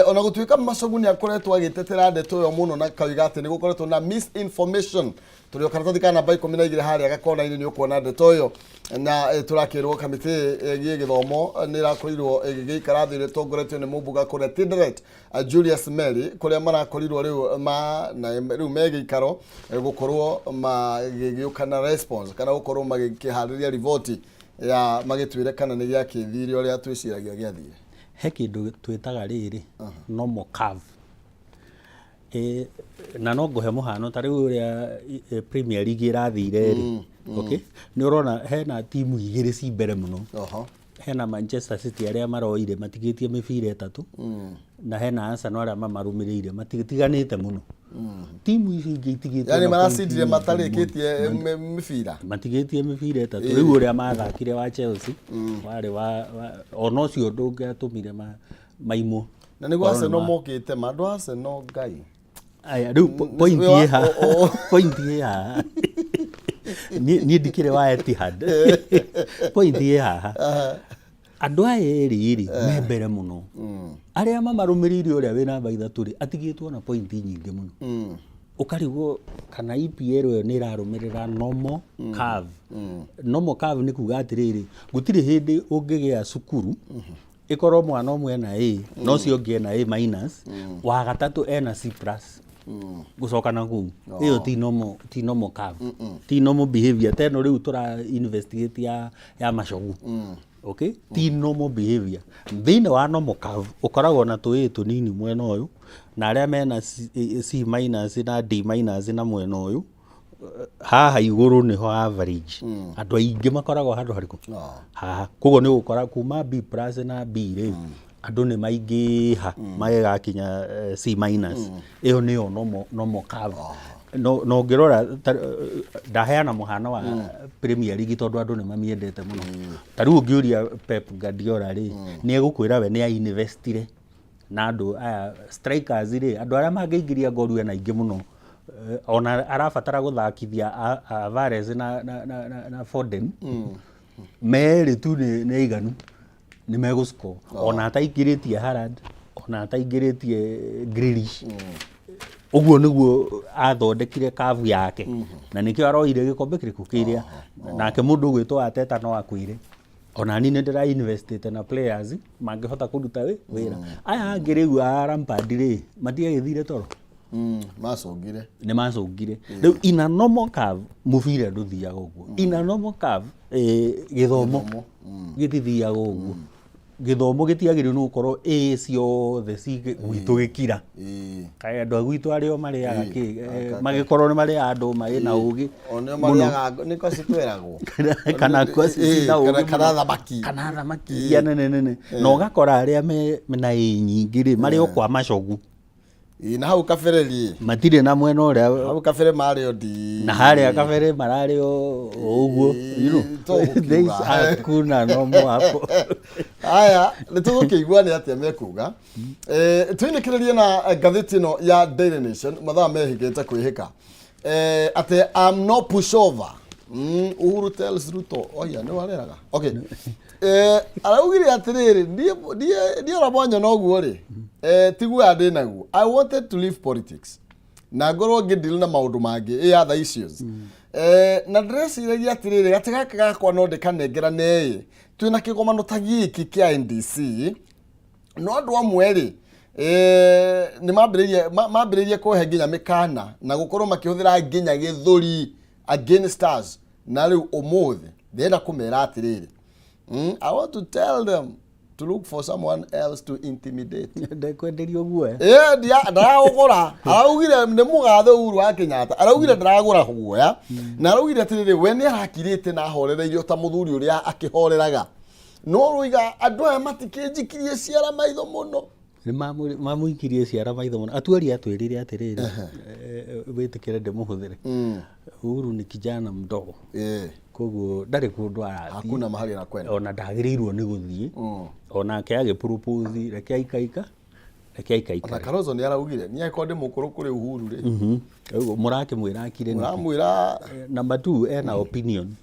Ona gũtuĩka Macogu nĩ akoretwo agĩtetera ndeto ĩyo mũno na kauga atĩ nĩ gũkoretwo na misinformation. Tũrĩ o karatathi ka namba 12 harĩa gakona-inĩ, nĩ ũkuona ndeto ĩyo. Na tũrakĩrwo kamĩtĩ ĩgiĩ gĩthomo nĩ ĩrakorirwo ĩgĩgĩikara thĩ ĩtongoretio nĩ mũmbunge kũrĩa Tinderet, Julius Mary, kũrĩa marakorirwo rĩu ma na rĩu megĩikaro gũkorwo magĩgĩũka na response kana gũkorwo magĩkĩharĩria riboti ya magĩtwĩre kana nĩ gĩakĩthire ũrĩa twĩciragia gĩathire. He kĩndũ twĩtaga rĩrĩ normal curve. Na no ngũhe mũhano ta rĩu ũrĩa Premier League ĩrathire rĩ, okay, nĩ ũrona hena timu igĩrĩ ci mbere mũno. Hena Manchester City arĩa maroire matigĩtie mĩbira 3, na hena Arsenal arĩa mamarũmĩrĩire matitiganĩte mũno. Timu ici ingĩ itigĩtwo yani na point maracindire nyingĩ matarĩkĩtie mũno. Mĩbira. Matigĩtie mĩbira 3. Rĩu ũrĩa mathakire wa Chelsea warĩ wa ona ũcio ndũngĩatũmire maimwo. Na nĩguo Korwo nĩ Arsenal mokĩte ma andũ a Arsenal Ngai. Aya, rĩu point wa ĩ haha, point ĩ haha. Niĩ ndikĩrĩ wa Etihad. Point ĩ haha, andũ aya erĩ rĩ me mbere mũno, arĩa mamarũmĩrĩire, ũrĩa wĩ namba 3 rĩ atigĩtwo na point nyingĩ mũno. Ũkarigwo kana EPL ĩyo nĩ ĩrarũmĩrĩra normal curve. Normal curve nĩ kuga atĩrĩrĩ, gũtirĩ hĩndĩ ũngĩgĩa cukuru ĩkorwo mwana ũmwe ena A na ũcio ũngĩ ena A minus, wa gatatũ ena C plus, gũcoka na kũu. Ĩyo ti normal, ti normal curve, ti normal behavior ta ĩno rĩu tũra investigate ya Macogu. Okay, ti normal behavior. Thĩinĩ wa normal curve ũkoragwo na tũ A tũnini mwena ũyũ, na arĩa mena C minus na D minus na mwena ũyũ. Haha igũrũ nĩho average andũ aingĩ makoragwo handũ harĩkũ? Haha. Koguo nĩ ũgũkora kuma B plus na B rĩ, andũ nĩ maingĩha magĩgakinya C minus. Ĩyo nĩyo normal curve. No ũngĩrora ndaheana mũhano wa Premier League tondũ andũ nĩ mamiendete mũno. Ta rĩu ũngĩũria Pep Guardiola rĩ, nĩ egũkwĩra we nĩ ainvestire na andũ aya strikers rĩ, andũ arĩa mangĩingĩria ngoru ena aingĩ mũno. Ona arabatara gũthakithia Alvarez na Foden merĩ tu nĩ aiganu, nĩ megũscore, ona ataingĩrĩtie Haaland, ona ataingĩrĩtie Grealish. Ũguo nĩguo athondekire kavu yake, na nĩkĩo aroire gĩkombe kĩrĩkũ kĩrĩa. Nake mũndũ ũgwĩtwo Arteta no akwĩre ona niĩ nĩ ndĩra investite na players mangĩhota kũruta wĩra. Aya angĩ rĩu a Lampard rĩ, matiagĩthire toro. Macũngire. Nĩ macũngire. Rĩu in a normal curve mũbira ndũthiaga ũguo. In a normal curve, gĩthomo Gĩthomo, gĩtithiaga ũguo. Gĩthomo gĩtiagĩrĩirwo nĩ gũkorwo ĩ ciothe ci gwitũ gĩkira. Kaĩ andũ a gwitũ arĩa o marĩaga kĩ magĩkorwo nĩ marĩaga ndũma ĩna ũgĩ O nĩo mũno. Marĩaga nĩ kwaci tweragwo. Kana kwaci cina ũgĩ kana mũno. Thamaki. Kana thamaki iria nene nene, na ũgakora arĩa me na ĩ nyingĩ rĩ marĩ o kwa Macogu. Na hau kabere rĩ matirĩ na mwena ũrĩa hau kabere marĩ o ndi na harĩa kabere mararĩ o ũguo. To gũkiuga. There is hakuna normal hapo. Aya, nĩ tũgũkĩigua nĩ atĩa mekuga. Twinĩkĩrĩrie na ngathĩti ĩno ya Daily Nation mathaa mehĩgĩte kwĩhĩka. Atĩ "I'm no pushover", Uhuru tells Ruto. Oya, nĩ wareraga. Okay, araugire atĩrĩrĩ, niĩ ona mwanyona ũguo rĩ, tiguaga ndĩ naguo. "I wanted to leave politics na ngorwo ngĩdeal na maũndũ mangĩ, other issues. Na ndĩreciragia atĩrĩrĩ, gatĩ gaka gakwa no ndĩkanengerane ĩ twĩna kĩgomano ta gĩkĩ kĩa NDC, no andũ amwe rĩ, nĩ mambĩrĩirie kũhe nginya mĩkana na gũkorwo makĩhũthĩra nginya gĩthũri against us. Na rĩu ũmũthĩ ndĩrenda kũmera atĩrĩrĩ, I want to tell them To look for someone else to intimidate. Ndekwenderio guoya. Ĩ, ndaraũgũra. Araugire nĩ mũgathe Uhuru wa Kenyatta, araugire ndaragũra guoya, na araugire atĩrĩrĩ, we nĩ arakirĩte na ahorereirio ta mũthuri ũrĩa akĩhoreraga, no rũiga andũ aya matikĩnjikirie ciara maitho mũno. Nĩ mamũikirie ciara maitho mũno. Atuori atwĩrire atĩrĩrĩ, wĩtĩkĩre ndĩmũhũthĩre, Uhuru ni kijana mdogo, koguo ndarĩ kũndũ arathiĩ. Hakuna mahali anakwenda. Ona ndagĩrĩirwo nĩ gũthiĩ. Onake agĩpropose, reke aikaika, reke Na aikaikare. Kalonzo nĩ araugire niĩ angĩkorwo ndĩ mũkũrũ kũrĩ Uhuru rĩ, Ũguo mũrakĩmwĩra akire nĩkĩ? Mũramwĩra. Number two, ena opinion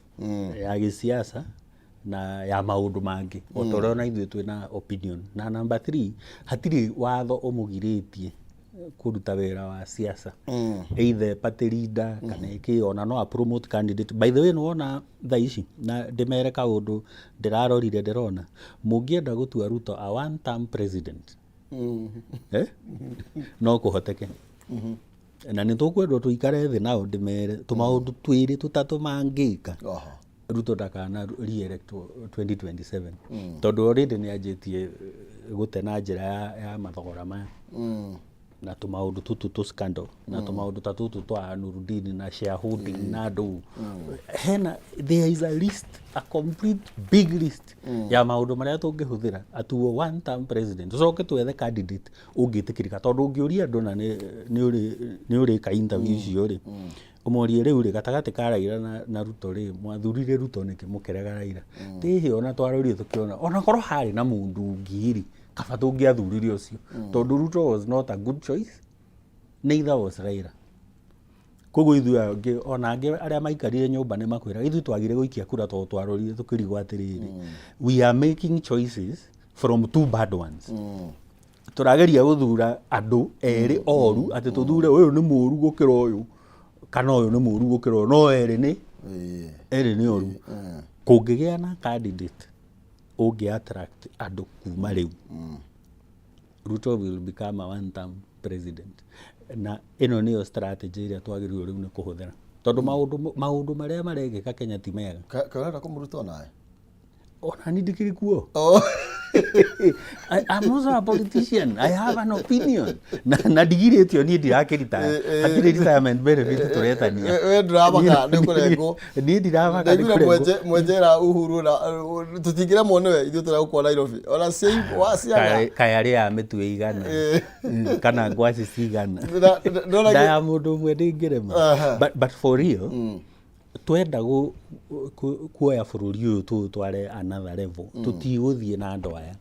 ya gĩsiasa na ya maũndũ mangĩ o ta ũrĩa ona ithuĩ twĩna opinion. Na number three, hatirĩ watho ũmũgirĩtie kũruta wĩra wa siasa, either party leader kana ĩkĩ, ona no a promote candidate. By the way, nĩwona thaa ici, na ndĩmere kaũndũ ndĩrarorire, ndĩrona mũngĩenda gũtua Ruto a one term president, eh? No kũhoteke, na nĩ tũkwendwo tũikare thĩ nao ndĩmere tũmaũndũ twĩrĩ tũtatũ mangĩka Ruto ndakana re-elect 2027, tondũ already nĩ anjĩtie gũte na njĩra ya mathogora maya na tũmaũndũ tũtũ tũ scandal na tũmaũndũ ta tũtũ twa Nurudini na shareholding na andũ hena, there is a list, a complete big list ya maũndũ marĩa tũngĩhũthĩra atuo one term president, tũcoke twethe candidate ũngĩtĩkĩrĩka, tondũ ũngĩũria andũ na nĩ ũrĩka interview icio rĩ, ũmorie rĩu rĩ, gatagatĩ ka Raila na Ruto rĩ, mwathurire Ruto nĩkĩ mũkĩrega Raila? Tĩhĩ ona twarorire tũkĩona ona korwo harĩ na mũndũ ũngĩ rĩ, kaba tũngĩathurire ũcio, tondũ Ruto was not a good choice, neither was Raila. Koguo ithuĩ angĩ, ona angĩ arĩa maikarire nyũmba nĩ makwĩra ithuĩ twagire gũikia kura tondũ twarorire tũkĩrigwo atĩrĩrĩ, we are making choices from two bad ones. Tũrageria gũthura andũ erĩ oru, atĩ tũthure ũyũ nĩ mũru gũkĩra ũyũ kana ũyũ nĩ mũru gũkĩra ũyũ, no erĩ nĩ erĩ nĩ oru. Kũngĩgĩa na candidate ũngĩ attract andũ kuma rĩu, Ruto will become a one term president, na ĩno nĩyo strategy ĩrĩa twagĩrĩirwo rĩu nĩ kũhũthĩra, tondũ maũndũ marĩa marekĩka Kenya ti mega. Kaũrenda kũmũruta onawe? Ona ni ndikĩrĩ kuo. Oh. I'm also a politician. I have an opinion. Na ndigirĩtio niĩ ndirakĩritaya. Hatirĩ retirement benefit tũretania. We ndũramaka nĩ ũkũrengwo. Niĩ ndiramaka nĩ Ndaiguire kũrengwo. mwenjera Uhuru na tũtingĩremwo nĩwe, ithuĩ tũrĩa Nairobi ona waciaga. Kaĩ arĩaga mĩtu ĩigana kana ngwaci cigana? Ndona Nda ya mũndũ ũmwe ndĩngĩrema. But for real, twenda kuoya bũrũri ũyũ tũũtware another level, tũtigũthiĩ na andũ aya.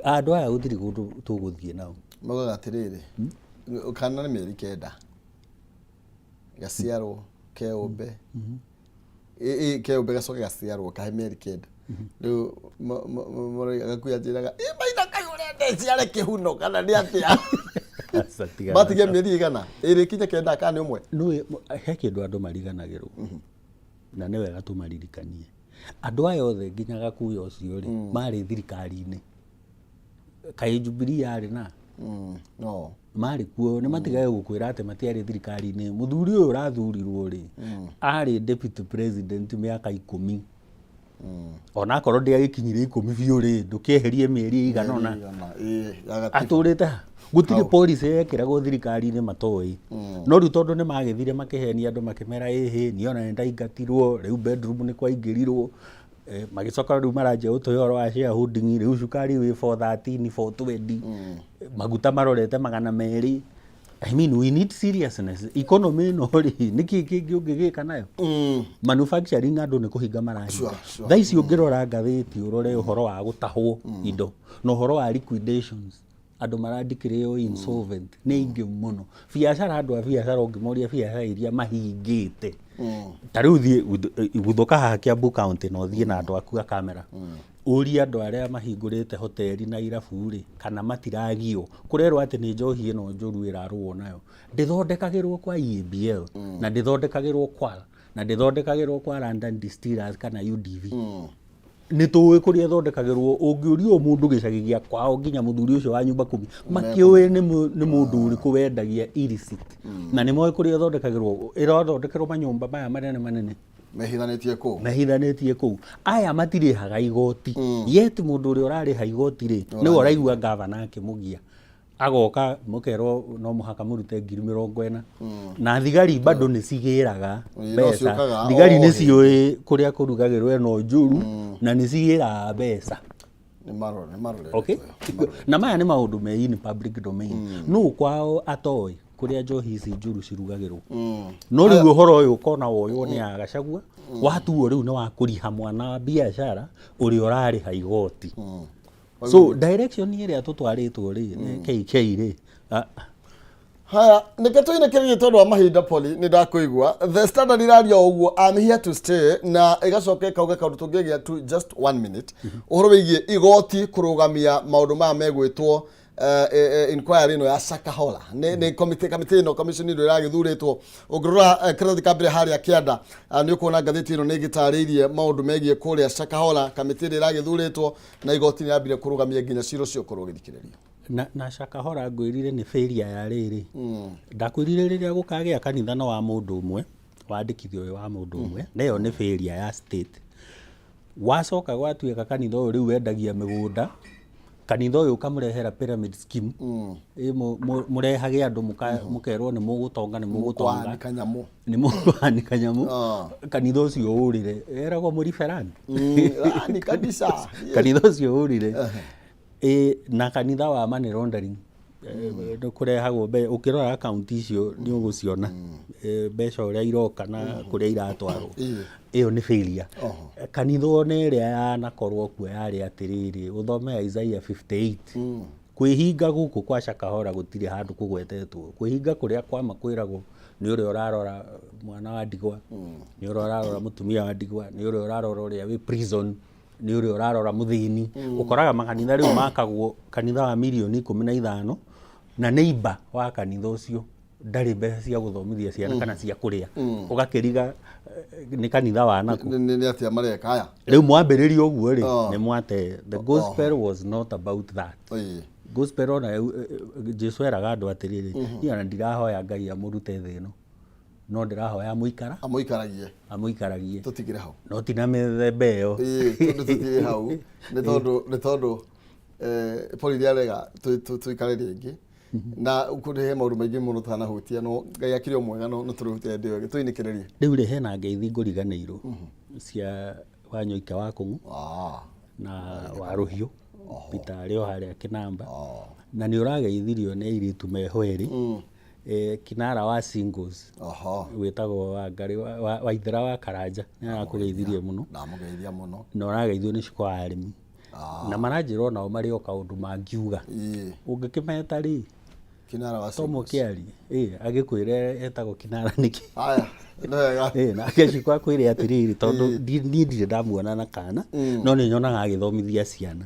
Andũ aya gũtirĩ kũndũ tũgũthiĩ nao. Maugaga atĩrĩrĩ, kana nĩ mĩeri 9 gaciarwo keũmbe. Keũmbe gacoke gaciarwo kahe mĩeri 9, rĩu gakuya njĩraga, "Ĩ, maitha kaĩ ũrenda ĩciare kĩhuno kana nĩ atĩa?" Aca, tiga. Matigia mĩeri igana ĩrĩ kinya kenda kana nĩ ũmwe. Nĩũĩ he kĩndũ andũ mariganagĩrwo, na nĩ wega tũmaririkanie. Andũ aya othe nginya Gakuya ũcio rĩ, marĩ thirikari-inĩ. Kaĩ Jubilee yarĩ na No. Marĩ kuo, nĩ matigage gũkwĩra atĩ matiarĩ thirikari-inĩ. Mũthuri ũyũ ũrathurirwo rĩ, arĩ deputy president mĩaka 10. Onakorwo ndĩagĩkinyire 10 biũ rĩ, ndũkĩeherie mĩeri ĩigana ũna. Igana, ĩ, ya gatiba. Atũrĩte ha? Gũtirĩ policy yekĩragwo thirikari-inĩ matoĩ. No rĩu tondũ nĩ magĩthire makĩhenia andũ, makĩmera ĩhĩ, niĩ ona nĩ ndaingatirwo, rĩu bedroom nĩ kwaingĩrirwo, magĩcoka rĩu maranjia gũtũhe ũhoro wa shareholding. Rĩu cukari wĩ 413, 420, maguta marorete 200. I mean, we need seriousness. Economy ĩno rĩ, nĩkĩ kĩngĩ ũngĩgĩka nayo? Manufacturing, andũ nĩ kũhinga marahinga. Sure. Thaa ici ũngĩrora ngathĩti, ũrore ũhoro wa gũtahwo indo na ũhoro wa liquidations, andũ marandikĩrĩo insolvent nĩ aingĩ mũno. Biacara, andũ a biacara ũngĩmoria biacara iria mahingĩte, ta rĩu thiĩ guthũka haha Kiambu County na ũthiĩ na andũ aku a kamera, ũrie andũ arĩa mahingũrĩte hoteli na irabu rĩ, kana matiragio. Kũrerwo atĩ nĩ njohi ĩno njũru ĩrarũo nayo, ndĩthondekagĩrwo kwa EABL, na ndĩthondekagĩrwo Kwal, na ndĩthondekagĩrwo kwa London Distillers kana UDV. Nĩ tũĩ kũrĩa ĩthondekagĩrwo. Ũngĩũria o mũndũ gĩcagi gĩa kwao, nginya mũthuri ũcio wa nyumba kumi, makĩũĩ nĩ mũndũ ũrĩkũ wendagia illicit, na nĩ moĩ kũrĩa ĩthondekagĩrwo. Ĩrathondekerwo manyũmba maya manene manene. Mehithanĩtie kũu. Mehithanĩtie kũu. Aya matirĩhaga igoti. Yet mũndũ ũrĩa ũrarĩha igoti rĩ, nĩwe ũraigua ngavana akĩmũgia. Agoka mũkerwo no mũhaka mũrute 40,000. Na thigari bado nĩ cigĩraga Ĩĩ, no mbeca. ciũkaga Thigari o nĩ hĩndĩ. ciũĩ kũrĩa kũrugagĩrwo ĩno njũru na nĩ cigĩraga mbeca. Nĩ marore, nĩ marore. Okay? Na maya nĩ maũndũ me in public domain. Nũ kwao atoĩ kũrĩa njohi ici njũru cirugagĩrwo? No rĩu ũhoro ũyũ ũkona woywo nĩ a Gachagua, watuo rĩu nĩ wa kũriha mwana wa biacara ũrĩa ũrarĩha igoti. So direction ĩrĩa tũtwarĩtwo rĩ, nĩ KK rĩ, ah. Haya, nĩke tũinĩkĩrĩrie tondũ wa mahinda Polly, nĩ ndakũigua. The Standard iraria o ũguo, I'm here to stay, na ĩgacoka ĩkauga kaũndũ tũngĩgĩa tu just one minute. Ũhoro wĩgiĩ igoti kũrũgamia maũndũ maya megwĩtwo inquiry ĩno ya Shakahola. Nĩ kamĩtĩ ĩno, commission ĩno ĩragĩthurĩtwo. Ũngĩrora karatathi ka mbere harĩa kĩanda, nĩ ũkuona ngathĩti ĩno nĩ ĩgĩtarĩirie maũndũ megiĩ kũrĩa Shakahola, kamĩtĩ ĩrĩa ĩragĩthurĩtwo na igoti nĩ yambire kũrũgamia nginya cira ũcio ũkorwo ũgĩthikĩrĩrio. Na Shakahola ngwĩrire nĩ failure ya rĩrĩ. Ndakwĩrire rĩrĩa gũkagĩa kanitha no wa mũndũ ũmwe, wandĩkithio wĩ wa mũndũ ũmwe, na ĩyo nĩ failure ya state. Wacoka gwatuĩka kanitha ũyũ rĩu wendagia mĩgũnda, kanitha ũyũ ũkamũrehera pyramid scheme, ĩ mũrehage andũ mũkerwo nĩ mũgũtonga, nĩ mũgũtonga. Mũkwanĩka nyamũ. Nĩ mũkwanĩka nyamũ. Kanitha ũcio ũrĩre, eragwo mũriberani. Rani kabisa. Kanitha ũcio ũrĩre. Ĩ na kanitha wa money laundering nĩ kũrehagwo mbeca, ũkĩrora akaunti icio nĩ ũgũciona mbeca ũrĩa iroka na kũrĩa iratwarwo. Ĩyo nĩ failure. Kanitha ona ĩrĩa yanakorwo kuo yarĩ atĩrĩrĩ, ũthome Isaiah 58. Kwĩhinga gũkũ kwa Shakahola gũtirĩ handũ kũgwetetwo. Kwĩhinga kũrĩa kwa ma kwĩragwo nĩ ũrĩa ũrarora mwana wa ndigwa, nĩ ũrĩa ũrarora mũtumia wa ndigwa, nĩ ũrĩa ũrarora ũrĩa wĩ prison, nĩ ũrĩa ũrarora mũthĩni. Ũkoraga makanitha rĩu makagwo kanitha wa mirioni 15 na neighbor wa kanitha ũcio ndarĩ mbeca cia gũthomithia ciana kana cia kũrĩa. Ũgakĩriga nĩ kanitha wa nakũ. Nĩ atĩa mareka aya? Rĩu mwambĩrĩria ũguo rĩ, nĩ mwate. The gospel was not about that. Gospel ona Jesu eraga andũ atĩrĩrĩ, niĩ ona ndirahoya Ngai amũrute thĩ ĩno, no ndĩrahoya amũikara. Amũikaragie. Amũikaragie. Tũtigire hau. No ti na mĩthemba ĩyo. Ĩĩ, tondũ tũtirĩ hau. Nĩ tondũ Paul nĩarega tũikare rĩngĩ. Na kũrĩ he maũndũ maingĩ mũno tũtanahutia, no Ngai akĩrĩ o mwega, no tũrĩhutia hĩndĩ ĩyo ĩngĩ. Tũinĩkĩrĩrie. Rĩu rĩ, hena ngeithi ngũriganĩirwo cia Wanyoike wa Kũng'u na wa Rũhiũ, Peter arĩ o harĩa Kĩnamba. Na nĩ ũrageithirio nĩ airĩtu meho erĩ. Kinara wa singles wĩtagwo Wangarĩ Waithera wa Karanja nĩ arakũgeithirie mũno. Ndamũgeithia mũno. Na ũrageithio nĩ Ciko wa arĩmi. Na maranjĩra onao marĩ o kaũndũ mangiuga. Ũngĩkĩmeta rĩ, Kinara wa to mũkĩarie. Agĩkwĩre etagwo Kinara nĩkĩ? Haya, nĩ wega. Nake Ciko akwĩre atĩrĩrĩ, tondũ niĩ ndirĩ ndamuona na kana, no nĩ nyonaga agĩthomithia ciana.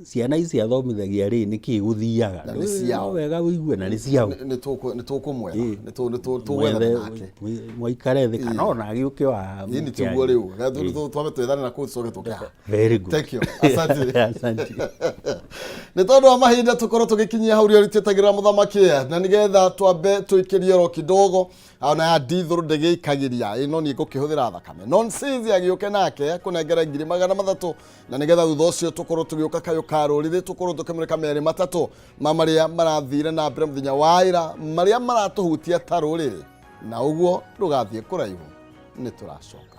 Ciana ici athomithagia rĩ, nĩkĩ gũthiaga? Na nĩ ciao. No wega ũigue na nĩ ciao. Nĩ tũkũmwetha. Nĩ tũgwethana nake. Mwaikare thĩ kana ona agĩũke o haha. Ĩĩ, nĩ tiguo rĩu. Twambe twethane na kũu tũcoke tũke haha. Very good. Thank you. Asante. Asante. Nĩ tondũ wa mahinda tũkorwo tũgĩkinyia hau rĩo rĩtĩtagĩrĩra mũthamaki, na nĩgetha twambe tũikĩrie ro kidogo ona ya ndithũrũ ndĩgĩikagĩria ĩno niĩ ngũkĩhũthĩra thakame nonsense agĩũke nake kũnengera 300,000, na nĩgetha thutha ũcio tũkorwo tũgĩũka kayũ ka rũrĩrĩ, tũkorwo tũkĩmũrĩka merĩ matatũ ma marĩa marathire na mbere mũthenya wa ira, marĩa maratũhutia ta rũrĩrĩ, na ũguo ndũgathiĩ kũraihu, nĩ tũracoka.